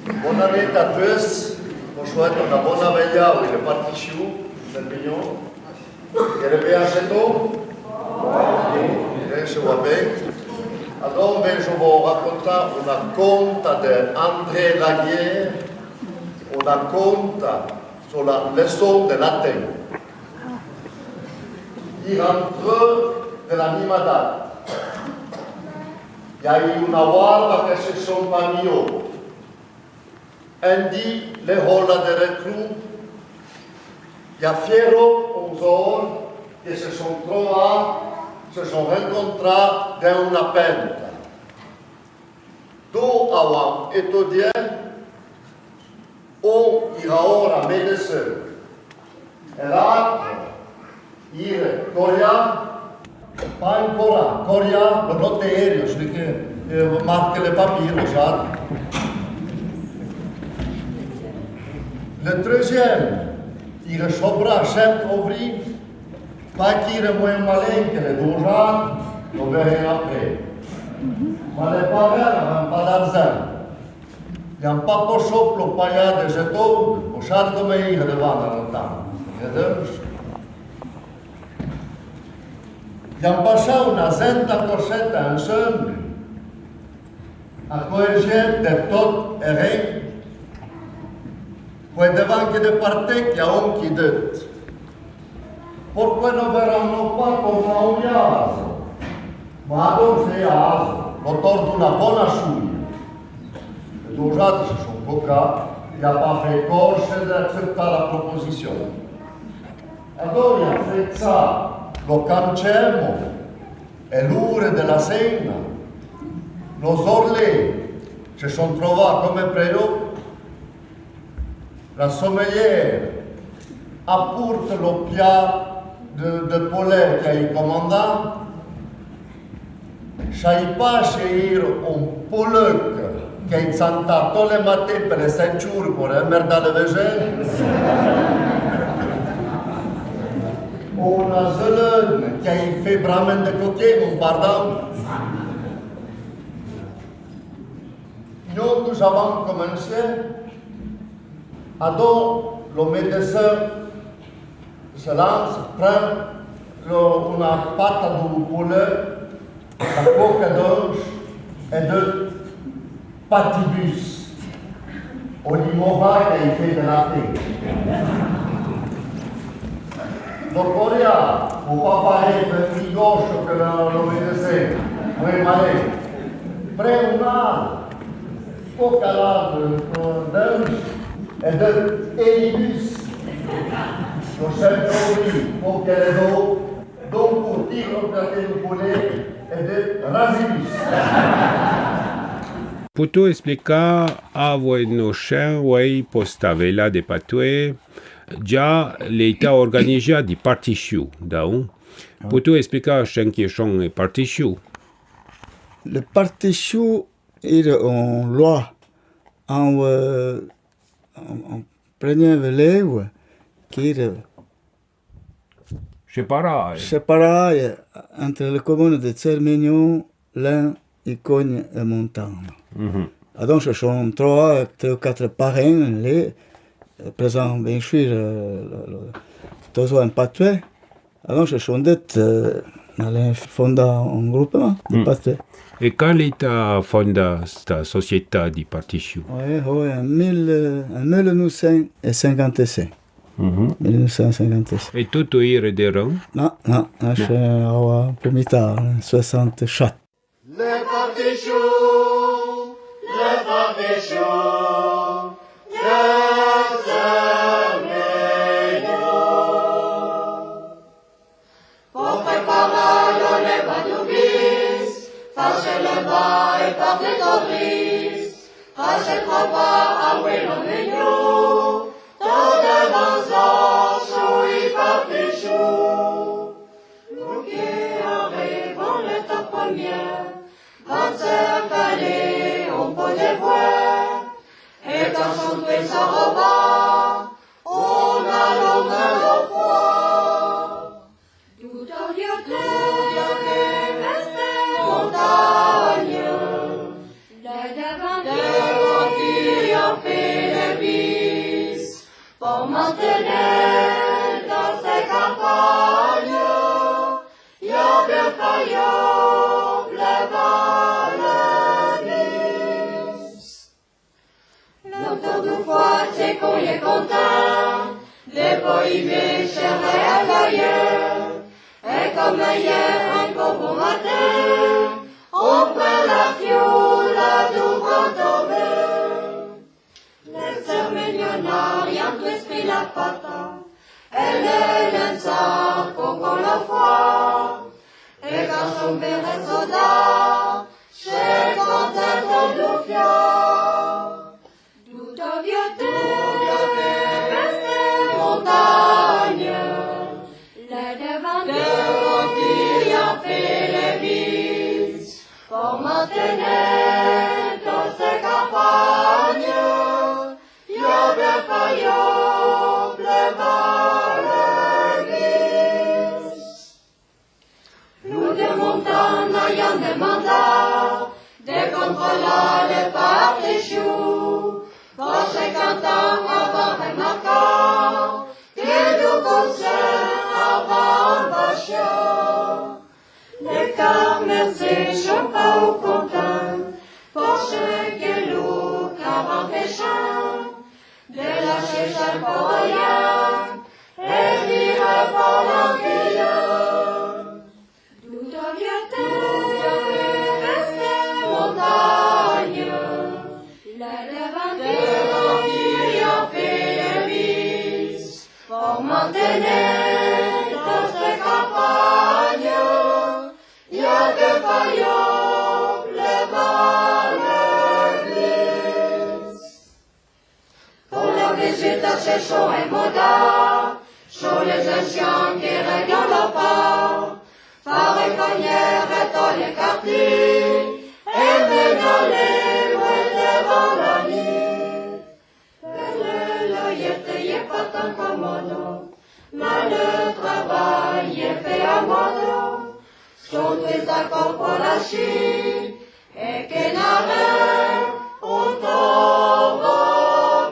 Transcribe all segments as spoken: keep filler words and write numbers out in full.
Bona nit a tuts. Vos souhaite una bona velha avouì le Partichou, Sent Mignon. Qu'ère bé a Seton? Bé, se voit bé. Adon, ben, je vos raconte una conta de André Laguière, una conta sur la leçon de latin. I rentre de la mima date. I a eu una ouarda que se son pa mió. Un di, le hola de recrou, i a fiéro un zor que se son trova, se son rencontra deun una penta. Do avouan étudié, un ira ora médecin, e l'atre ire coria, pa encora, coria, lo note ério, celui que, eh, marque le papier, lo sa. Le treuxième ire chobra, chef ouvri, pa qu'ire moin malin que le dou-z-atre, lo verré apré. Ma le parèn avèn pa d'arzèn. I an pa pochó plo payà de Seton, o char comme ire de vana lontan. E deun, i an pachà una zenta corseta ensemble, a coergé de tot e ren, poué devan que de parté qu'i a un qui deut: Pourquoi ne verrons-nous pas comme un aze? Ma adon se aze, l'auteur d'una bona chouille. E dou-z-atre se son cocà, i a pa fé corse d'acceptar la proposicion. Adon i a fixà lo cancemo e l'oure de la sena, lo zorlé se son trova comme préo, la sommelière aporte lo pia de, de poulet qu'i a comandà. Sai pa se ire un poleuc qu'i a tsantà tot le matin pe le sent jour por emmerdà le vesin, o una zeleune qu'i a fé bramin de coquin, mon pardon. Nonte avouan comenché, adon lo médecin se lance, pren lo, una pata dou poulet, la coca d'ange e deut patibus. O li mora qu'i fé de la té. Lo coria, o papa é pe mi gocho que lo, lo médecin, moin malé. Pren una, coca la, eh, d'ange e deut élibus. Lo chef ouvri, coca le dou, donc pour dire que le poulet e deut razibus. Potou explica avoué no chen oué po sta velha de patoué, dza l'é ita organizà di Partichou, daon. Potou explica chen que son e Partichou? Le Partichou ire un loi an, euh, an, an première velève qu'ire Separà, eh. Separà, eh, entre le commune de Sent Mignon, Lin, Icogne e Montana. Adon se son trova, eh, tré ou quatre parèn, lé, eh, présent, bien sûr, eh, lo, lo, tozo en patoué. Adon se son det, eh, n'alèn fonda un groupement de patoué. E can l'é ita fonda sta sociétà di Partichou? Oui, oui, en mille, en mille neuf cent cinquante-cinq. Mille neuf cent cinquante-cinq. E totou ire de ron? Non, non, non, se, eh, po mi tar, en soixante-sept. Le Partichou, le Partichou, le Sent Mignon. Po préparà lo lèva dou bis, fâche le vin e porte toris, fâche trova avoué lo mignon, tot devan son chouille Partichou. Lo que arrèvan le taponier, van se calé un pou de voué, e tan chon que sa roba, on a lo mal au foie. Tout aurià que reste montagne, la devant de l'empire Tene, dan se campagne, y a bien faillot, le Valais. L'autour du foie, c'est qu'on y est content, de po y vien chéri à l'aïeul, et comme hier, un beau matin, on prend la fioula du grand aubin. Le sœur mignonne a rien esprit la fata, elle est lansée comme la foi, et quand son père est soldat, chez content du fier. Tout au vieux tour de peste montagne, le devant de qui a fait les mises, pour maintenir dans ses campagnes, y a bien faillot, le Valais. Nous demandons, ayant demandé, de contrôler le partichou, pour cinquante ans avoir remarqué que du concert avant passion. Le cœur ne se chauffe pas au content, pour ceux que l'eau avant péchant, de la chercher pour rien, et vivre pour l'enquillon. D'où vient tout reste montagne, la devant qui a fait les mises, pour maintenir dans ses campagnes, y a que faillot, le Valais. Pour la végétation chaud et moda, chaud les anciens qui règnent le pas, par les bannières et dans les quartiers, et maintenant les bruits devant la nuit. Le loyer n'est pas tant commode, mais le travail est fait à mode. Son triste accord pour la chute, et que n'arrête autant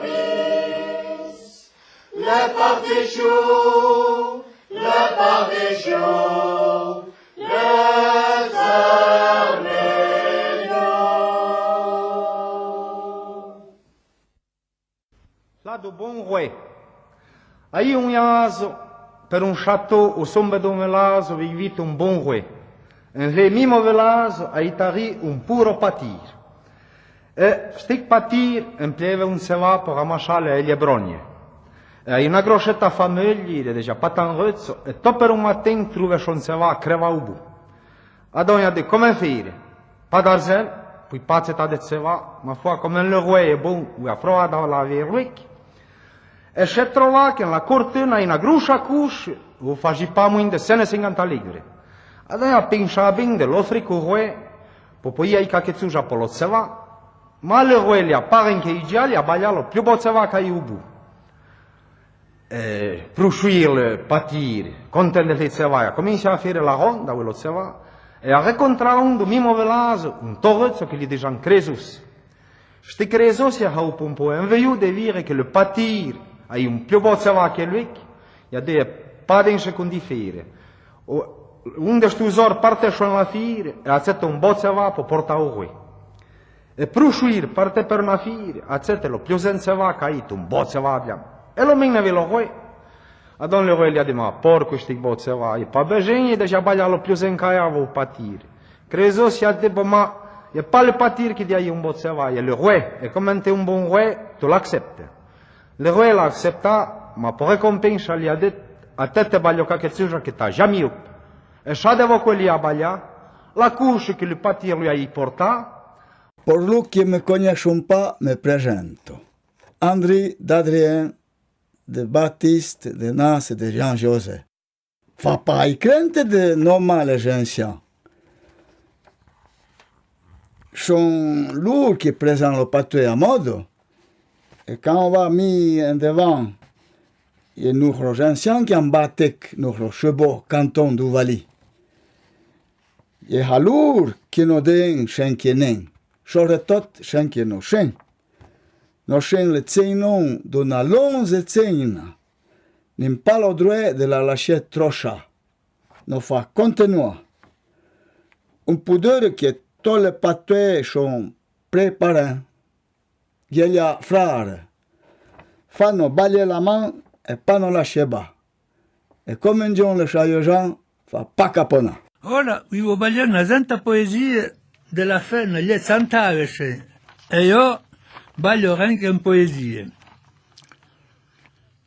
bis. Le partichou, le partichou, le Saint-Médor. L'a do bon roi. Aí un iazo, per un château, o sombe d'un velazo, vivit un bon roi. En le mimo velazo, aí tari un puro patir. E stic patir empleve un tsevà por ramachà le ailye brogne. E aí una grocheta fameuille, l'è dejà pa tan reutso, e to per un matin trouve chon tsevà crevà u bu. Adon i a de comme faire. Pa d'arzèn, pouì pa atsetà de tsevà, ma foà comme le roi è bon, ou a froà da la veruec. E se trovà que en la cortena i a una groucha couche, o faji pa mouin de sèn e sinquanta livre. Adon i a pinchà bin de l'ofri co roi, po pouì ai caque tsouja po lo tsevà. Ma le roi l'a pa ren que idjà, l'a balà lo più bo tsevà qu'ai u bu. E, prouchouì le patir, conten de le tsevà, i a cominchà a faire la ronda ouè lo tsevà, e a recontrà un du mimo velazo, un to reutso que l'i dijan Crezos. Sti Crezos i a un po envejou de vire que le patir ai un più bo tsevà que luic, i a de pa den se condi faire. O, un de stu zor parte chon la fire, e atseta un bo tsevà po portà u roi. E prouchouì parte per una fire, atsete lo più zen tsevà qu'ait, un bo tsevà bian. E lo mèine ve lo roi. Adon le roi l'a de ma porco sti bo tsevà, i a pa bejen, i a dejà balà lo più zen qu'aiavo u patir. Crezos i a de bo ma, i a pa le patir que di ai un bo tsevà, i a le roi, e comme t'è un bon roi, tu l'accepte. Le roi l'a acceptà, ma po recompencha l'a de, a te te balio caque tsouja que t'a jamì eu. E sa de vo que l'a balà, la couche que le patir lui ai portà, Por lu que me cognechon pa, me presento. Andri Dadrien de Baptiste de Nasse de Jean-José. Fa pa i crente de nomà le jencian. Son lu que presan lo patoué a modo. E can va mi en devan, i a noucro jencian que an batec noucro chebó canton du Valì. E halur que no den chen que nen, chorre tot chen que no chen. No chen le tseinon d'una lonze tseina, n'in pa lo dré de la lachè trocha. No fa continuà. Un pou deure que to le patoué chon pré parèn. Guèlha frare. Fa no balye la man e pa no lachè ba. E comme un djon le chayo Jan, fa pa caponà. Ora, vi vo balye na zenta poésie de la fèna Lietsantavese. E io balyo ren que en poésie.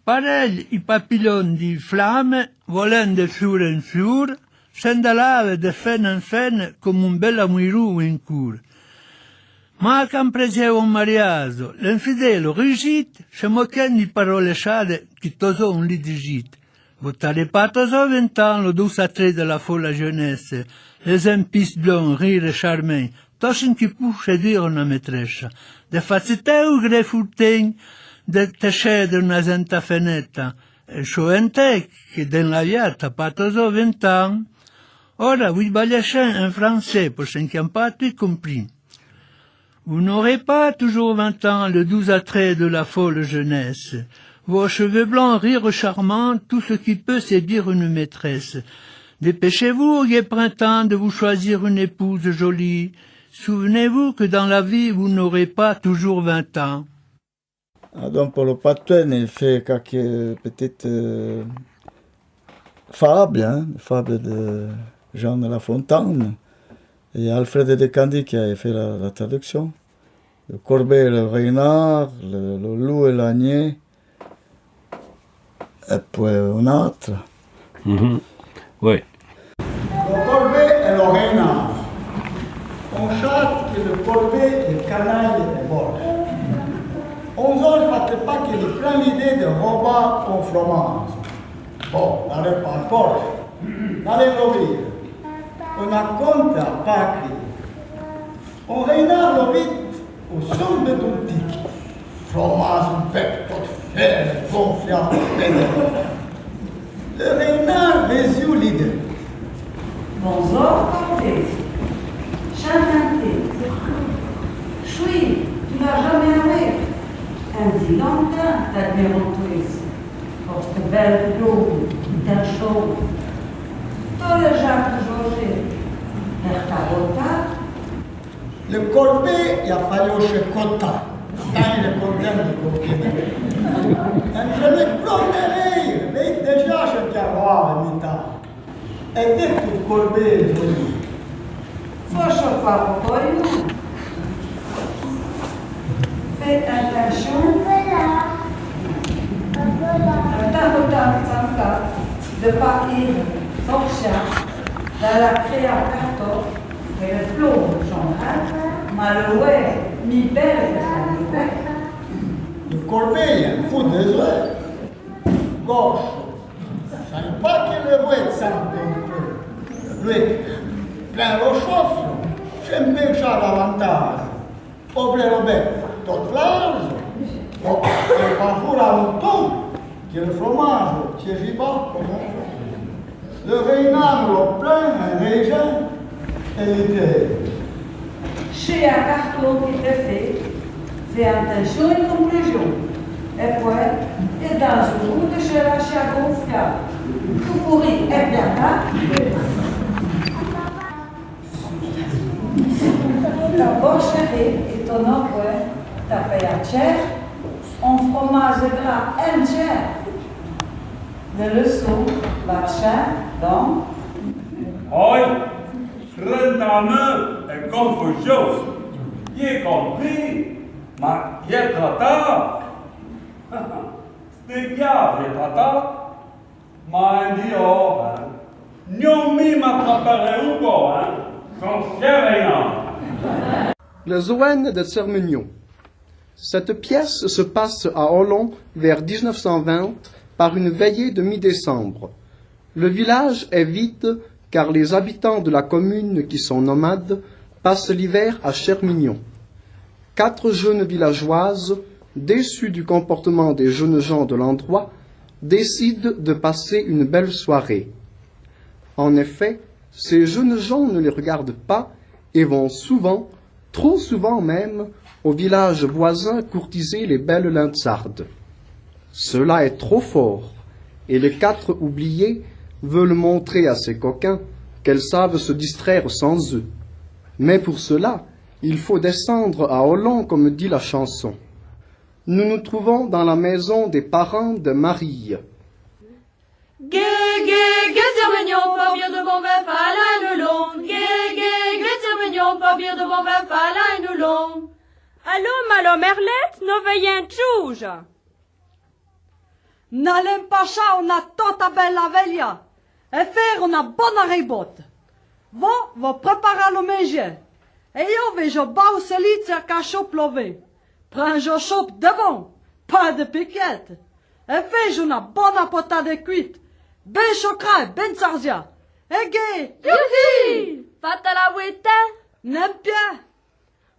Parèl i papillon di flame, volèn de fiour en fiour, s'endalave de fèna en fèna comme un bel amoirou in cour. Ma can prejeu un mariazo, l'infidelo rujit, se moquèn di parole chade qui tozo un li dijit. Vo t'aré pa tozo vint an lo dous atré de la fola jeunesse, les empis blon rire charmèn, Tosin qui pou séduire una maîtresse, de fatsiteu gré fourtin, de te chédre una zenta feneta, e cho entè que den la via t'as pa tozo vint an. Ora, vi balye sen en français, por sen qui an pa tu compris. Vous n'aurez pas toujours vingt ans, le doux attrait de la folle jeunesse. Vos cheveux blancs, rire charmant, tout ce qui peut séduire une maîtresse. Dépêchez-vous, au gai printemps, de vous choisir une épouse jolie. Souvenez-vous que dans la vie, vous n'aurez pas toujours vingt ans. Ah, donc, pour le patoué, il fait quelques petites, euh, fables, hein, des fables de Jean de La Fontaine. Et Alfred de Candy qui a fait la, la traduction. Le corbeau et le renard, le, le loup et l'ânier, et puis un autre. Mhm. Oui. Le corbeau et le renard. On chate que le corbeau est canaille et volche. On zor fate pa que le prenne l'idée de robar un fromage. Bon, n'allez pas encore. N'allez l'ouvrir. On a compte à pas crier. Un renard lo vit o son de ton tic. Fromage vert, tot fier, gonflé. Le renard vèziu l'idé. Bonzor, corbeau. Chante un peu. Choui, tu n'as jamais avé. Un dit longtemps, t'admirons tous. Por te belle blonde, d'un chaud. Tot le Jacques Georges, per ta bota. Le corbeau, il a fallu se coter. Tant il est content de coter. Un joli blond rire, mais déjà je te vois à mi-temps. E de tu corbeau, fo choquar o coiu. Fé atenchon. Tamo tamo tamo de pa ir forchar da la créa carto que le plomb son rat, ma le oué mi belle que ça me fait. Le corbeau, fou de joie. Gauche. Sain pa que le vouet sente un peu. Lui, plein lo chof, sen penchar davantage. Obre lo bec tot large, o, e pa foura lonton, que le fromage, que j'y bats comme on veut. Le renard lo pren en régent, e li té. Chea carton qui te fait, fé atenchon e conclusion. E poué, e dan un coup de chela chea gonfla. Tout pourri e pianta. Ta bouche rit e ton oué, ta péa chère, un fromage gras entier. Le leçon, va chien, donc. Oi, trente ans e confusion. J'ai compris, ma j'ai tratado. Sté bien, j'ai tratado. Ma un dia, hein. Nion mi m'attraperé un coup, hein. Son chien, hein. Le Zoène de Tchermignon. Cette pièce se passe à Olon vers dix-neuf cent vingt par une veillée de mi-décembre. Le village est vide car les habitants de la commune, qui sont nomades, passent l'hiver à Tchermignon. Quatre jeunes villageoises, déçues du comportement des jeunes gens de l'endroit, décident de passer une belle soirée. En effet, ces jeunes gens ne les regardent pas et vont souvent, trop souvent même, au village voisin courtiser les belles Linsardes. Cela est trop fort. Et les quatre oubliés veulent montrer à ces coquins qu'elles savent se distraire sans eux. Mais pour cela, il faut descendre à Olon, comme dit la chanson. Nous nous trouvons dans la maison des parents de Marie. Gué, gué, gué, sœur mignon, pa bîre de bon vin, fâ-la in-oulon. Gué, gué, gué, sœur mignon, pa bîre de bon vin, fâ-la in-oulon. Alon, ma lo merlette, no vèyèn tchouja. N'alèn pachâ ona tota bèla vèya, é fére ona bona rébotte. Vo, vo préparâ lo minjé. É yo vèyo bâ ou se li tsercâ chop lo vin. Prindzo chop de bon, pa de piquette. É fèyo ona bona potada cuite, bin chocrâ é bin tsarzia. É gué! Youhi! Fâ-ta la vouéta? N'èn pia.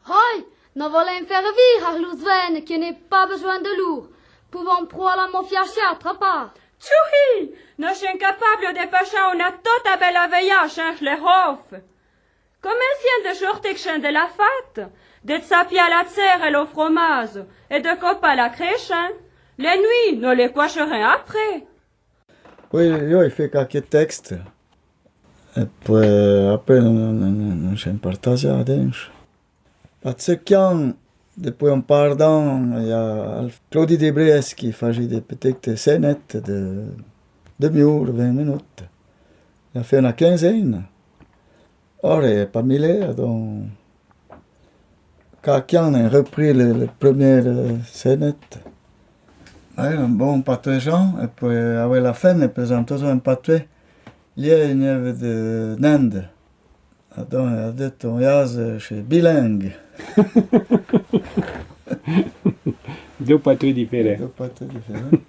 Hoi, no volèn fére vîre a lo svène que n'é pa bezoin de lour. Pouvon proa la mo fiaché atrapâ. Tchouhi! No chèn capâblo de pachâ ona tota bèla vèya chin lé hof. Comèn chèn de chortèque chin de la fate, de tsapiâ la tsère é lo fromâzo é de copâ la crèchin. Lé nuit, no lé cocherèn apré. Oui, yo, i fé quâque texte. É pouè, apré, no, no, no, no chèn partazâ, dinche. Pa tse qu'an, depouè on pâr d'an, y a Claudie Debrès qui fâji de petite sènette de demi-oure, vingt minutes. Y a fé ona quinzaine. Ora, pa mille, adon, quâque an, on reprit le, le première, euh, sènette. Avouì, on bon patouéjan, é pouè, avouì la fin, é pèzan tozou on patoué. Lié, i n'avè de, d'Inde. Adon, a dito, on yaz, euh, ch'est bilingue. Dou patoué difèrin. Dou patoué difèrin.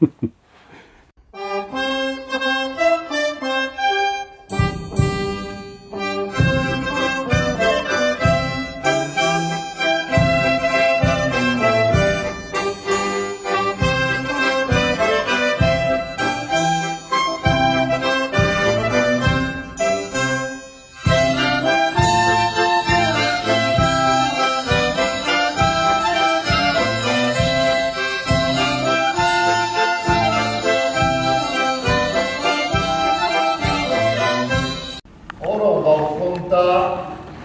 Ora, on va vos contâ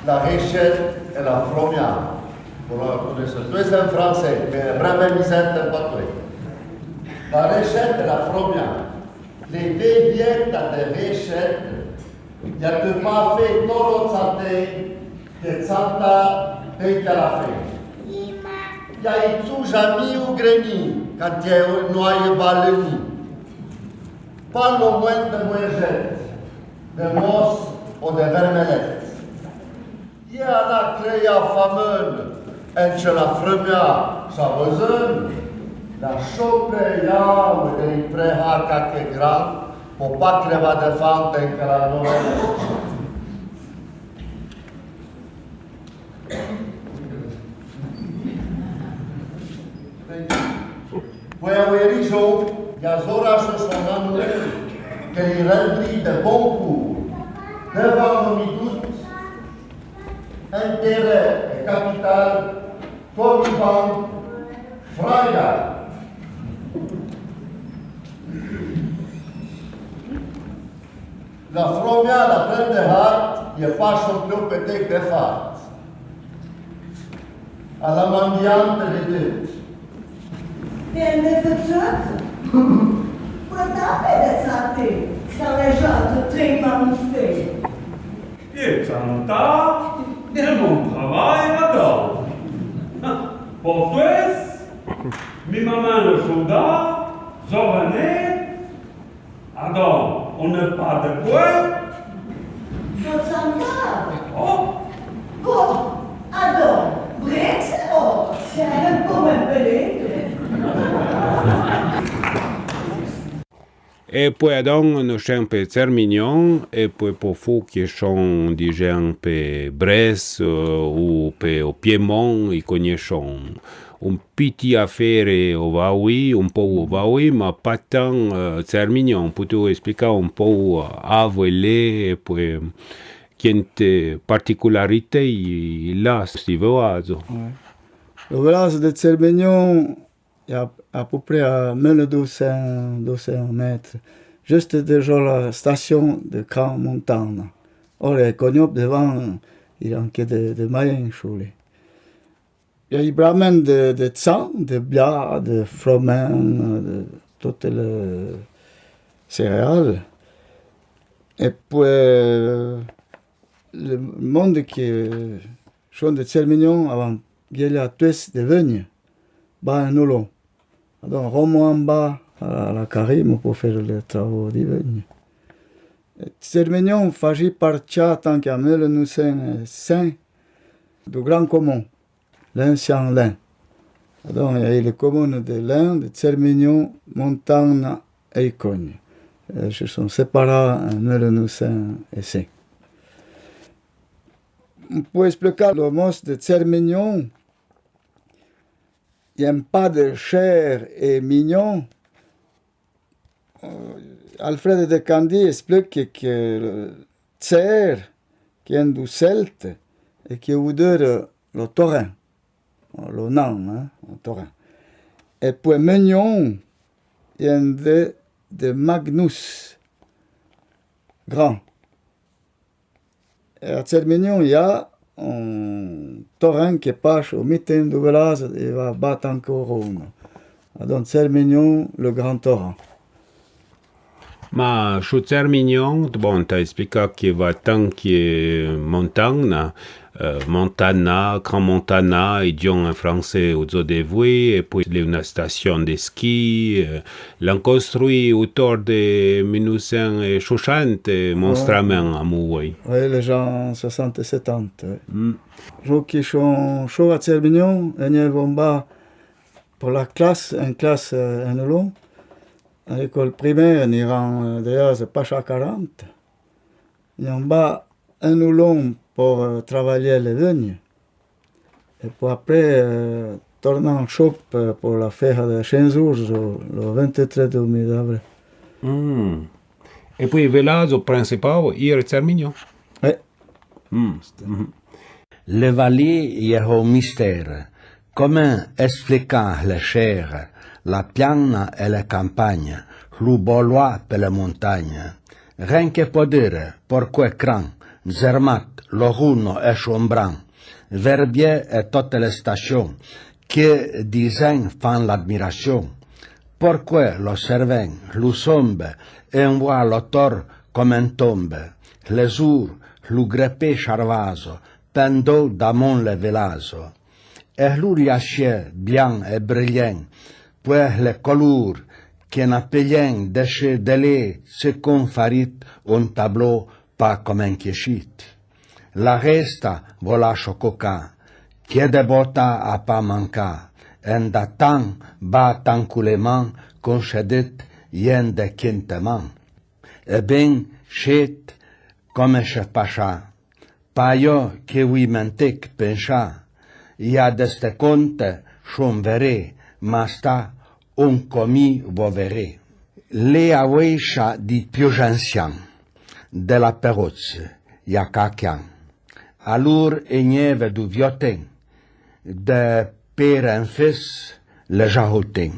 la réchette é la fromiâ. Vous la connaissez tous en français, mais vraiment, mi sente en patoué. La réchette é la fromiâ. Lé dé viéta de réchette, y a que pa fé tot lo tsanté, que tsanta dèita la fé. Y a i tchouja mi ou gremi, can y è noyé baleni. Pa lo moindre mouéjette, de mosse ou de vermelette. Y a la créa fameune, entre la fromiâ, sa beseune, la chopé y a, ou de y préhâ quâque gran, po pa crevâ de fame, en que la novèla. Pouè avouì rijo, y a zora son amoureux, que li rendri de bon cour. Devant lo mi doute, intérêt é capital, convivant, fragile. La fromiâ, la prende hârt, y è pa son plo petite de fârt. A la mandiante de dut. Te ne fetseut? Pouè t'a fé de tsanté, sa lejâ te trèi ma mouffé. E tsanta, de mon travay adon. Po fes, mi maman le soudâ, zovanet, Adon, on ne pas de bouè. Vo tsantâ? Oh. Bon, adon, brèt, oh, c'est un peu moins belé. E pouè adon, no chèn pe Cermignon, e pouè po fou que chon di jen pe Bresse, euh, ou pe o Piémont, i cognèchon un piti afére o Vaoui, un pou o Vaoui, ma pa tan, eh, Cermignon, poutou explica un pou, eh, avoué lé, e pouè, quente particularité i, i l'a sti veladzo. Ouais. Lo veladzo de Cermignon, y a à peu près à mille deux cents, deux cents mètres, juste dèjò la station de Cran Montagna. Ora, i è cognoù devan, i an que de, de mayen, chou li. Y a i bramen de, de tsan, de bla, de fromen, de tote le céréale. E poué, le monde que chon de Tsermignon avan guélya tué de veugne, ba en Oulon. Adon, romo an ba a la, a la Carime pou fére le travo di veugne. E Tsermignon faji partia, tan que a mille neuf cent cinq, du Grand Commun, l'Ancien Lin. Adon, y a le comune de Lin, de Tsermignon, Montagna e Icogne. E se son séparà en mille neuf cent cinq. Pou explica lo mot de Tsermignon, y a pa de cher e mignon. Euh, Alfred de Candy explique que le tser, que vien du celte, e que voudre lo torrent, lo nan, hein, lo torrent. E poué mignon, vien de, de magnus, grand. E a Tsermignon, y a un torrent que passe au mitin du velaze e va ba tan que o Roune. Adon, Tsermignon, le grand torrent. Ma chou Tsermignon, bon, t'a explica que va tan que Montagna, euh, Montana, Cran Montana, i dion en français, o zo de voi, e poué l'è una station de ski, euh, l'an construi autor de mille neuf cent soixante, monstramen, a mou voi. Oui, les gens soixante, soixante, oui. Mm. Jou que chon, chou a Tsermignon, e n'y von ba pou la classe, en classe, euh, en Oulon. A l'école primaire, n'iran, euh, déjà, c'est pas à quarante. N'y von ba en Oulon pou, euh, travaillé le veugne. E poué apré, euh, tornan chop, euh, pou la féra de Chinzour, lo, lo vingt-trois du mois d'avril. Mm. E poué velaze principal, i è Tsermignon. Oui. Mm. Le vali y è ho mistère. Comen explica le cher, la piana e le campagne, lo boloi pe le montagne? Ren que po dire, porqué Cran, Zermat, lo Rouno e Chombran, Verbier e tote le station, que di zen fan l'admiration. Porqué lo Cerven, lo Sombe, envoie lo tor comme en tombe, le zour, lo grepé charvazo, pendou damon le velazo. E lo riachié, bian e brillen, poué le colour, que n'apelien de che delé, se con farit un tableau pa comme en quechit. La resta, vo lacho coca, que de bota a pa manca, en da tan, ba tan cou le man, conchedet, yen de quinteman. E ben, chet, comme che pacha, pa yo que oui mentec pencha, y a d'este conte, chon veré, ma sta, un comi vo veré. Le avouécha di piu j'ancian, de la Perotse, y a caquian. Alour e nieve du vioten, de père en fils, le jahoten.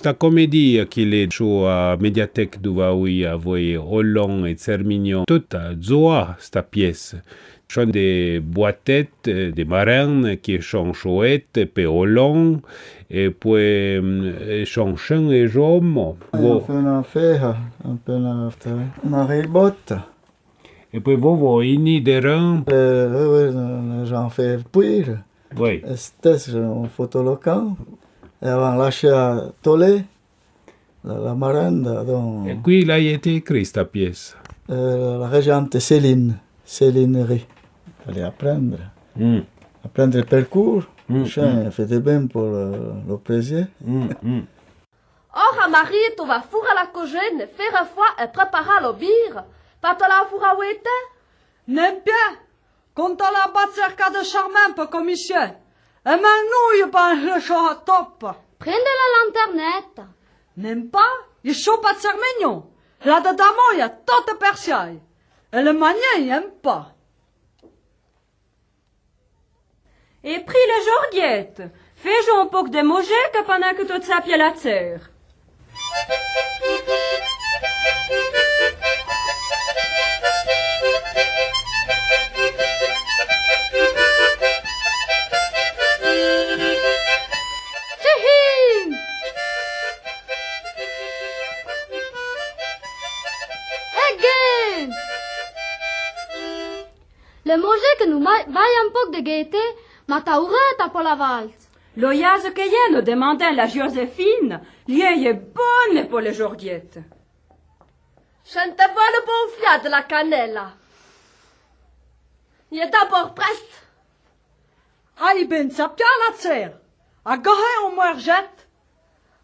Sta comédie qui l'è su a médiathèque dou va ouì a voyé Olon é Tsermignon, tota dzoà sta pièce. Chon de boitète, de marène qui chon chouète pe Olon, é poué chon chen é jomo. Vo. An pena fèha, an pena fèha. Marie Botta. É poué vo vo ini de ren. Euh, oui, oui, j'en fais pire. Oui. Sté un fotolocan. É avan lachè a Tolé, la, la marenda, donc. É qui l'a été écrit sta pièce? Euh, la régente Céline, Céline Ré. Fallait apprendre. Mm. Apprendre par cœur. Mm, chien, mm. Fait de bien pour le, le plaisir. Mm, mm. Ora Marie, to va foura la cojène, fére foà é préparà lo bire, pa to la foura ouété? N'en pia, conta la ba tserca de charmin pe commission, é men nou i ban le cho a topa. Prende la lanternetta. N'en pa, i cho pa Tsermignon, la de damoia tote persiai, é le magné en pa. É pri le Jorguette, fé-jon un poc de mojé que pandan que to tsapia la tsèr. Tchihin! Again! Le mojé que nou ma-, vaille un poc de gaieté, ma t'auré ta po la valse. Lo iaze que yèn demandèn la Joséphine, l'yèye bone po le Jorguette. Chente-voa le bon fià de la canèla. L'yè d'abor prest. Ai ben tsapia la tsèr. Agora un mouèrjèt.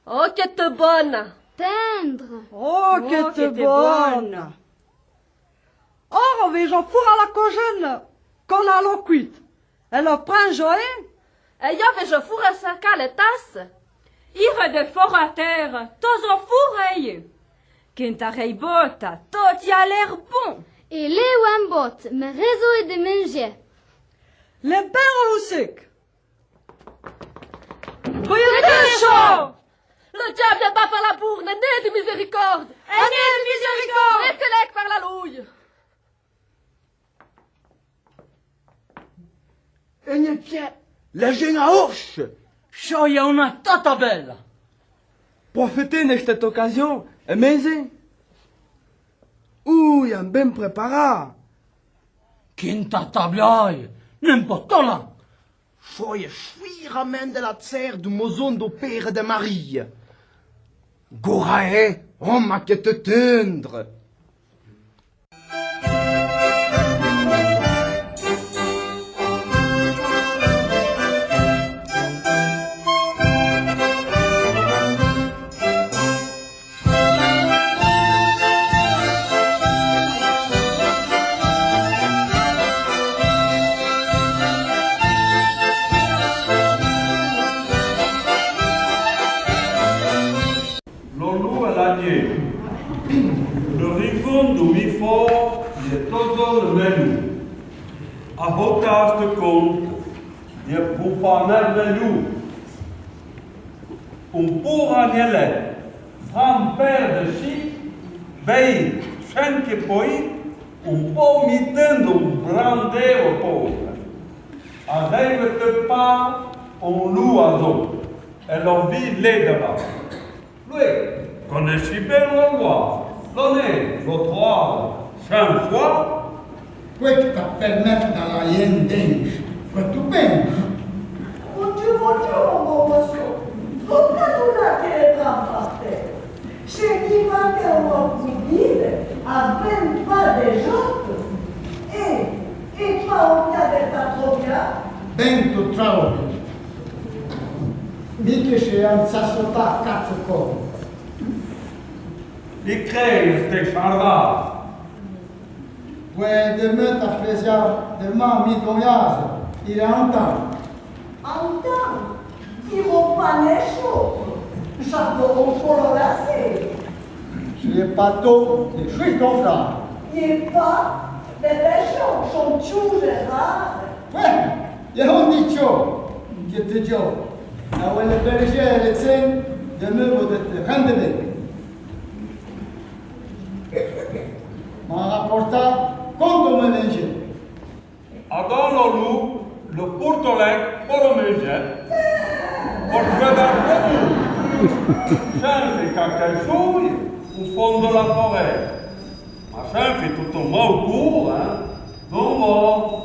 Oh, que t'è bona. Tendre. Oh, que t'è bona. Ora vèi-jon foura la cojène, cola lo cuit. É lo pran-jon, é? É yo vèi-jon foura sercà le tasse. Ire de fora tèrra, to-z-o foura, é. Quenta rèi bota, tot i a l'èr bon. É l'è un bot, me rézo é de mangé. Le bèro ou sec. Voyez-le chaud. Le diable bat par la bourne, n'é de miséricorde. É n'é de miséricorde. É que l'è par la louille. É n'é pia, la gent a orche. Choia una tata bella. Profitèn de cette occasion é mènzèn. Ouh, i a ben préparà. Quenta tablai, n'en po tola. Choia chouiramèn de la tsèr dou mozon dou père de Marie. Goraé, homa que t'è tendre. Lo lou é la nié. Le ricon dou mi for, l'è to-z-o le mèn lou. A hota ste conte, l'è pou pa mèr mèn lou. Un pour agnèlè, fran pèr de chi, bèi, chenque poi, un po mitèn dou brandé o poure. Arrèive-te pa un lou a-z-o, é lo vi l'è dava. Lui, conèiche ben lo lou, lo n'é, lo troa, chin foi. Poué que t'a permèt d'aller en dinche, que tu penses? Mon Dieu, mon Dieu, mon bon monsieur, vo-z-o-ì dona que le gran pasteur. Che qui va que o va pou dire, Avèn pa de jot? E, e pa o pia de ta trobia? Ben to traobi. Mi que che an sa sota catso co. Li crèi ste chardà. Pouè de me ta presia de ma mi doiazo, il è antan. Antan, ti ro pa nècho, j'apo on polo la sé. Je l'ai pas tôt, je suis ton frère. L'è pa, de bècho, son tchouje rare. Pouè, l'è on dicho, que te dio. Avoué le berger le tsen, de me vo de te rende ben. M'a raportà, conto me lenge. Adon-lo-lo, lo portolèc po lo mengé. Por cuedar prèmu. Chenfe qualque jour, au fond de la forêt. Ma chenfe tot on mau cour, hein. Donc, bon.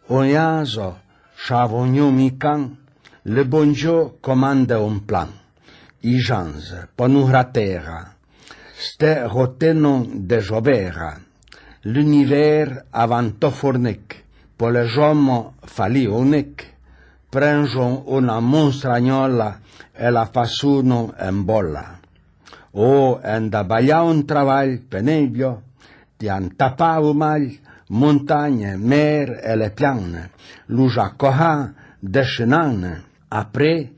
On iazo, chavon nho mican, le bon Dieu commande on plan. I janze, po nouhra terra, ste rotenon de jovera. L'univers avan to fornec, po le jomo fali onec, prenjon ona monstragnola e la fassonon en bola. O, en da balya on traval penébio, ti an tapà o mal, montagne, mer e le piane, lo ja coha, descenane. Apré,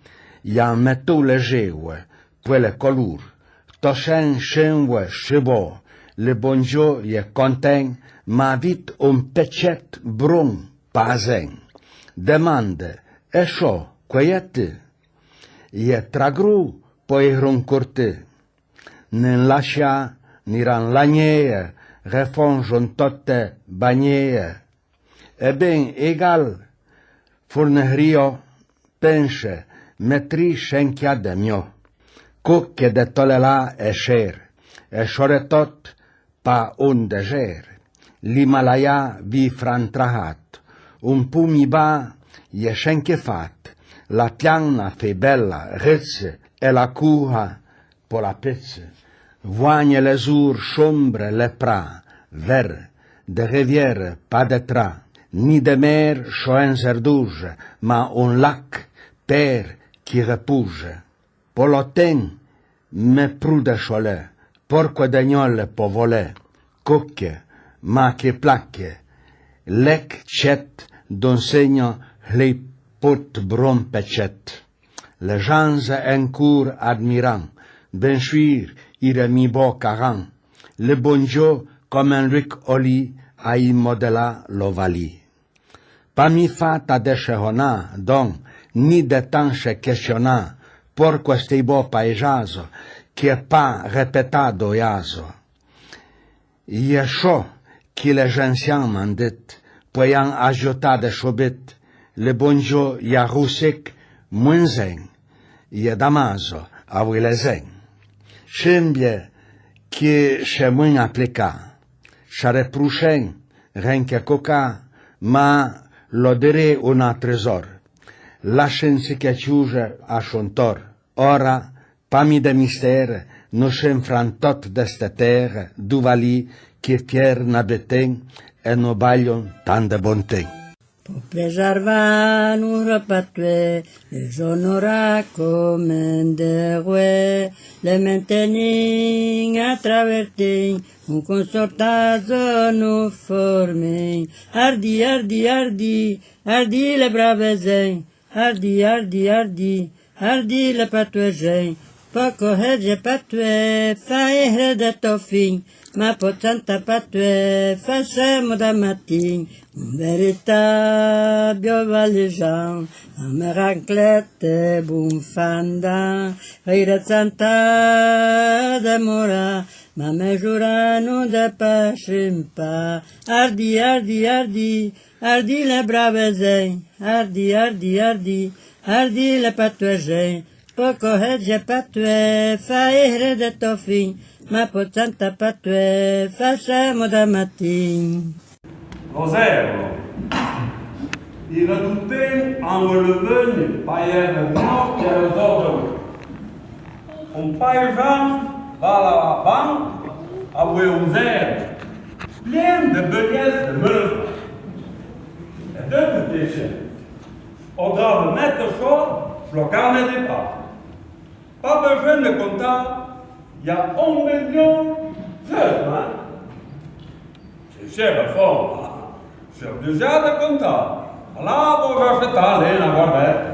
i an metó le jeue, pouè le colour, to sen chenve chebo, le bon Dieu i è conten, ma vit on pechet bron, pa zen. Demande, e cho, que i è-te? I è tra grou, po i ron corte. Nen lachia, ni ran lagnee, refonjon tote bagnee. E ben, egal, fornehrio, pense, metri chenquia de mio. Co que de tole la e cher, e chore tot, pa on dejer, l'Himalaya vi fran trahat, on pou mi ba, i è chenque fat, la piana fe bella, rece, e la couha, po la pece. Voagne le jour chombre le pra, ver, de revière, pa de tra, ni de mer, choen zerdouge, ma on lac, per, qui repouze. Po lo ten, me prou de cholè, porco de gnole po volè, coque, ma que plaque, lec chet, don segno, hlei pot bron pechet. Le janze en cour admiran, ben chuir, ire mi bo caran. Le bon Dieu, comme un luc oli, a immodelà l'Ovalie. Pa mi fa ta de chehoná, don, ni de tan che questioná, porco stei bo paejazo, que pa repetà do iazo. I é cho qui le j'ancian m'an dit, poué an ajoutà de chobit, le bon Dieu i a rousic, mouin zen, i é damazo, avoué le zen. Chembie que che mouin aplicà, chare prouchen, ren que cocà, ma lo diré un atre zor. Lachen si que chuge a chon tor. Ora, pa mi de mistère, no chen fran tot de ste terre, d'Ovalie, que Pierre n'abeten, e no balyon tan de bon ten. Po preservà noutro patoué, le j'onora comme un deroué, le mentenir a travertin, un consortazo no formin. Ardi, ardi, ardi, ardi le brave zen. Ardi, ardi, ardi, ardi le patoué zen. Poco hedje patoué, fa ére de to fin. Ma po tsanta patoué, fa chemo da matin. Un verita bio valijan, a me ranclete bon fanda. Rire tsanta demora, ma me jura no de pa chimpa. Ardi, ardi, ardi, ardi le brave zen. Ardi, ardi, ardi, ardi le patoué zen. Poco hedje patoué, fa ére de to fin, ma po tsanta patoué, fa chemo da matin. L'Ozèro. I redoutin an le venu, pa ére no que le zordo. Un paejan va la ban avoué un zèro, plin de beullets de meulefran. E de bouteche. O drave mete cho lo carnet de pa. Pa bejoin de contà, i a un milion de fran. Che, che, le fon, che oblijà de contà. Alà, vo j'achetà lé na guardete.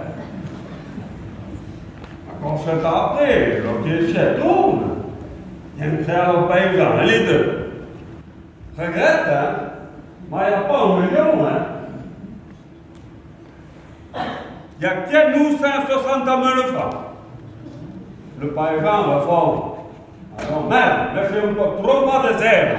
Ma quand c'est appelé, lo que che tourne, ien que lo paejan, l'idée. Regrette, hein, ma i a pa un milion, hein. I a que nou sen soixante mille francs. Le paejan le fon. Alors, merde, me fais un peu trop mal de zèro.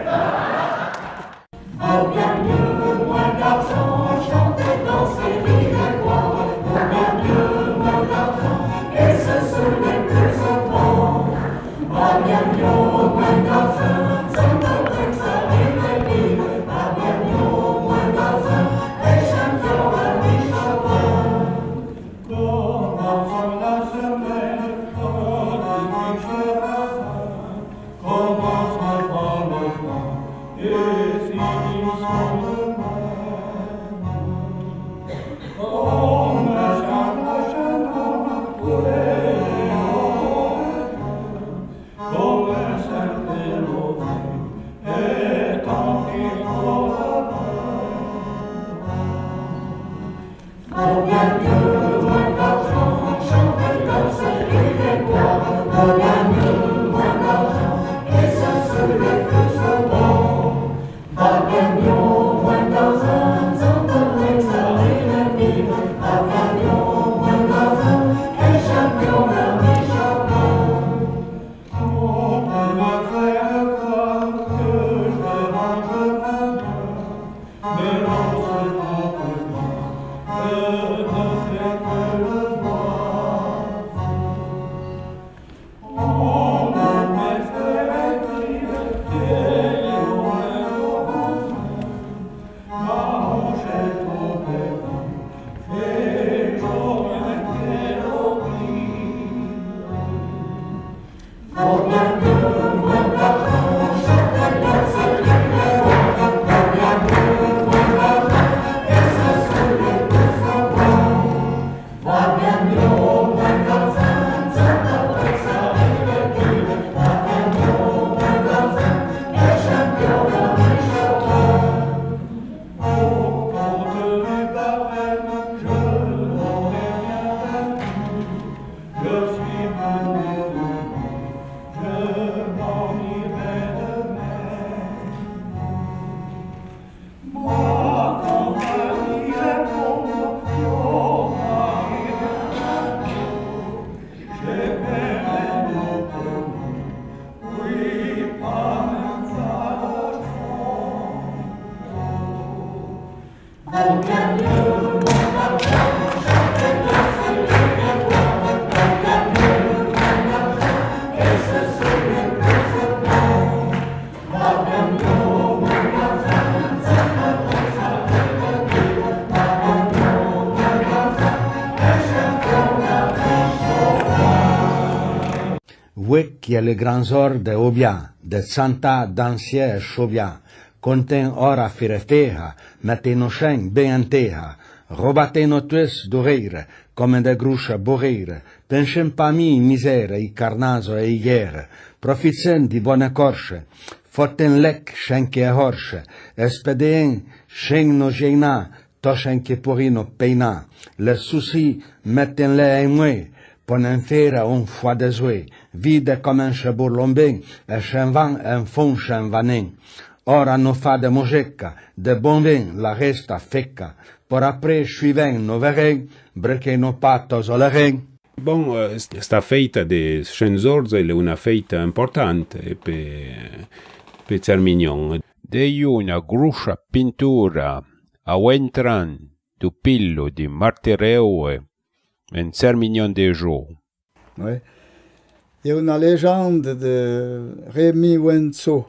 Voué que l'è gran zor de obià, de tsantà, dansié é chobià. Contèn ora fére féha, mètèn-no chen bin en téha. Robatèn-no tuès d'o rére, comme de groucha borére. Pensèn pa mi i mizére, i carnazo é i guére. Profitsèn di bone corche. Fotèn lèc chen que é horche. Espédèn chen no geinà, to chen que porri no peinà. Le souci, mètèn-le en moué, po n'en fére on foi de zoué. Vide comme en che bourlon bin, é chen van en fon chen vanèn. Ora no fa de mojeca, de bon vin la resta féca. Por apré chuivèn no verèn, brequèn-no pa to zolerèn. Bon, eh, sta féita de Chen Zorzo l'è una féita importante pe, pe Cermignon. De una groucha pintura a ouentran du pilo di Martireu en Cermignon de Jou. Ouais. Y a una légende de Rémy Wenceau.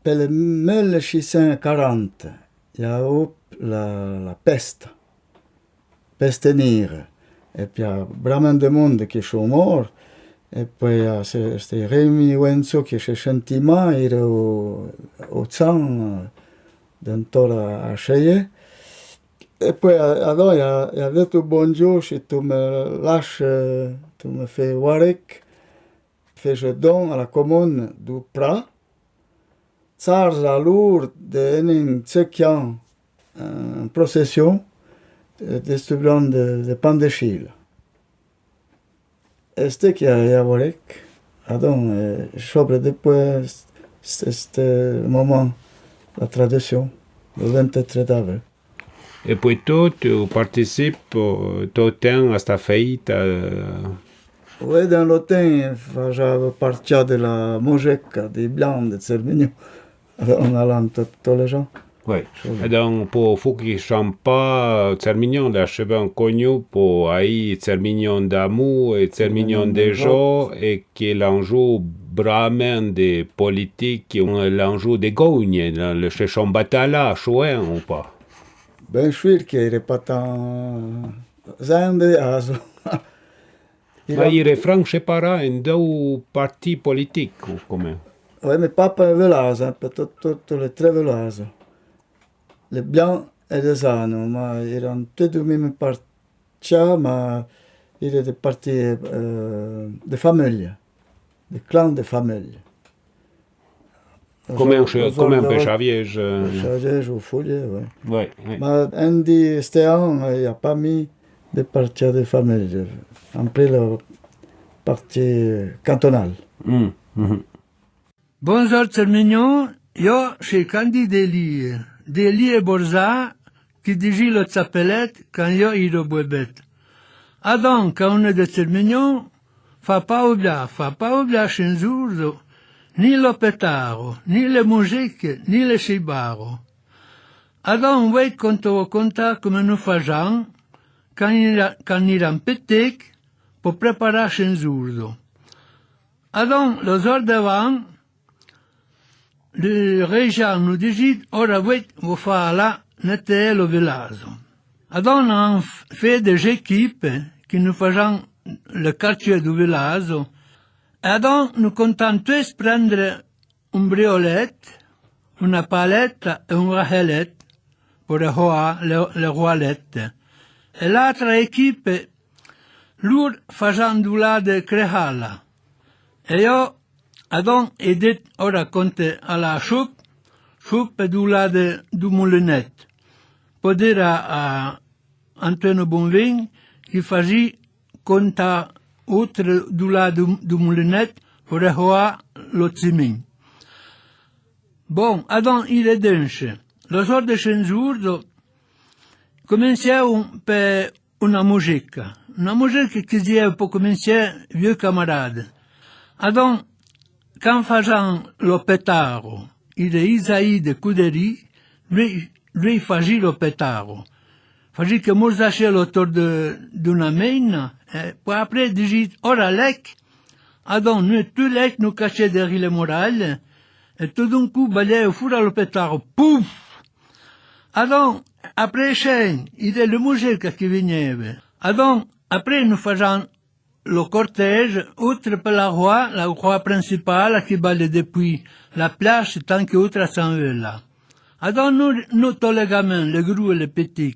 Pe le mille six cent quarante, y a eu la, la peste. Peste nire. E pi y a bramin de monde que son mor. E poué y a se, este Rémy Wenceau que se senti ma, ire o, o tsan, eh, dentor a, a cheye. E poué, a, adon, y a, y a dito, bon Dieu, si tu me lache, tu me fé ouarec, fé-je don a la comune du Pra, tsarza lour de enèn tsequian en procession, eh, distribuant de, de pan de chila. Este que y a, y a ouarec, adon, eh, sobre de poué este, este moment, la tradition, le vingt-trois d'avril. E poué tot, ou participe, eh, tot ten a sta féita, eh? Oui, den lo ten, fajave partia de la mojeca, de blan, de Cermignon. On allan tot, tot le jan. Oui. Adon, po fou que chan pa, Cermignon l'è chebin cognou po ai Cermignon d'Amou e Cermignon de Jou, e que l'an jou bramin de politique, l'an jou de gogne, le se chon batala, chouin ou pa? Bin sûr que ire pa tan zende azo. Ma ire fran separà en dou parti politic, ou comme? Oui, me papa é Velazo, pe tot, tot, tot le tre Velazo. Le blan é le zano, ma iran te du mime partia, ma ire de parti, eh, de famille, de clan de famille. Comme, comme pe Chavièje, eh. Chavièje ou Fouillé, oui. Oui, oui. Ma en di este an, eh, y a pa mi de partia de famille. An pri le parti cantonal. Mm, mhm. Bonzor Cermignon, yo se Candide Delie, Delie Borza, que diji lo Tsapelet can yo ire bouebet. Adon, can on é de Cermignon, fa pa oublià, fa pa oublià Chen Zorzo, ni lo petaro, ni le mojeque, ni le chibaro. Adon, voué conto vo conta comme no fajan, can ira, can iran petec, po preparà Chen Zorzo. Adon, lo zor d'avan, le rejan no dijit, ora voué vo fa alà neteé lo Velazo. Adon an f-, fé de j'équipe que no fajan le quartier du Velazo. Adon no contan tuès prendre un briolet, una paleta é un rahelet, po rehoà le, le roalet. E l'atra équipe, lour fajan du la de Crehala. E yo, adon, é det ora conte a la choupe, choupe du la de, du Moulinet. Po dire a, a Antoine Bonvin, que faji conta outre du la du, du Moulinet, po rehoà lo tsemin. Bon, adon ire denche. Lo zor de Chen Zorzo, comensièon pe una mojeca. Una mojeca que ziève po comensié vieu camarade. Adon, can fajan lo petaro, ire Isaï de Coudéry, lui, lui faji lo petaro. Faji que morzachè lo tor de, d'una meina, e po apré dijit, ora lec, adon, no tu lec, no cachè deri le morale, e tot d'un cou balèo foura lo petaro, pouf! Adon, apré chen, ire le mojeca que vignève. Adon, apré no fajan lo cortège, outre pe la roi, la roi principale qui bale depuis la place tant que outre a San Vela. Adon no, no to le gamin, le gru e le petit,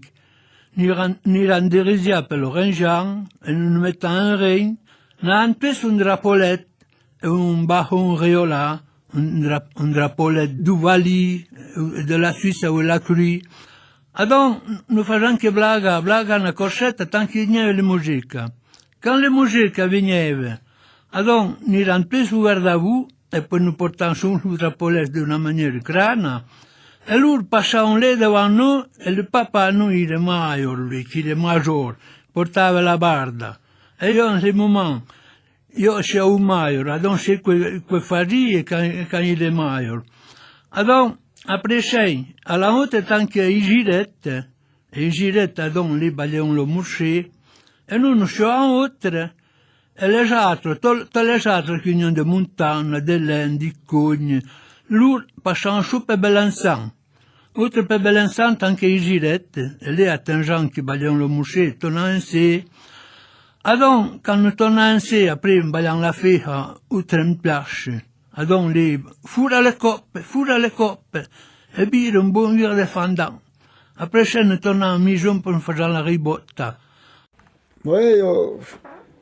ni ran, ni ran dirigea pe lo renjan, e no no metan en rein, n'an pes un drapolet, e un bahon reola, un dra-, un drapolet du Vali, e de la Suisse ou la Crui. Adon, no fajan que blaga, blaga na corseta, tant que ni le musica. Can le musica vigneve, adon, ni ran pes u gardavou, e po no portan son su drapolet de una maniere crana, e lour pasan le devan no, e le papa no ire maior, lui, qui ire major, portave la barda. E io en ce moment, io sia u maior, adon se que, que farie can, can ire maior. Adon, après sei, a la note tant que i giret, e i giret, adon, li baleon lo morse, e no no sia outre, e les atre, to, to les atre qui nion de Montana, de Len, di Cogne, lour pasan su pe Belençan. Outre pe Belençan, tant que i giret, e le a ten jan qui baleon lo morse, tonan en se. Adon, can no tonan en se, après, balean la feha, outre en place. Adon, li, foura le cope, foura le cope, e bire un bon vir de fandan. Après, se no tonan a mison pe no fajan la ribota. Oui, io,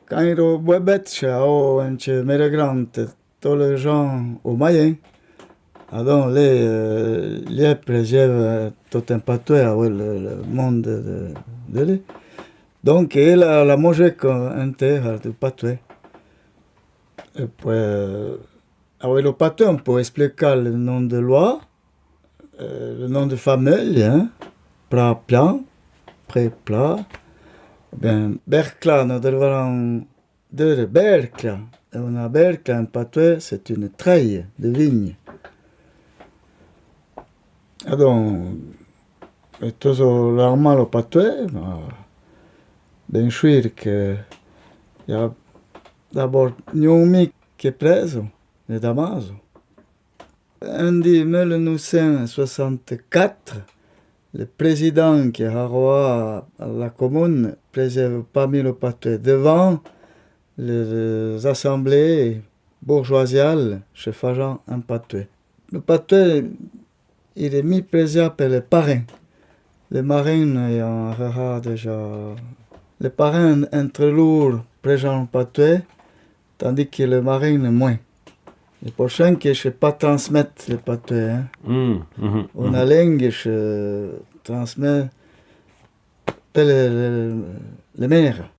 can iro bouebet, o, en ce Mere Grande, to le jan o mayen. Adon, le, euh, li preseve tot en patoué, avoué le, le monde de, de li. Donc, e la, la mojé que en terra du patoué. E poué, avoué lo patoué, on peut expliquer le nom de loi, euh, le nom de famille, hein, Pra Pla, Pré Pla, ben, Bercla, no devaran dire Bercla, e una bercla en patoué, c'est une treille de vigne. Adon, e tozo l'armà lo patoué, ma ben sûr que y a d'abord ni un mi que prezo, ne damazo. En di mille neuf cent soixante-quatre, le président que haroa la commune preseve pa mi lo patoué devant les assemblées bourgeoisiales se fajan en patoué. Lo patoué, il est mi prezià pe le parin. Le marin, i en haha déjà. Le parin entre lour prejan patoué, tandis que le marin le moins. E por sen que se pa transmet le patoué, hein. Una lengue se transmet pe le, le, le mère.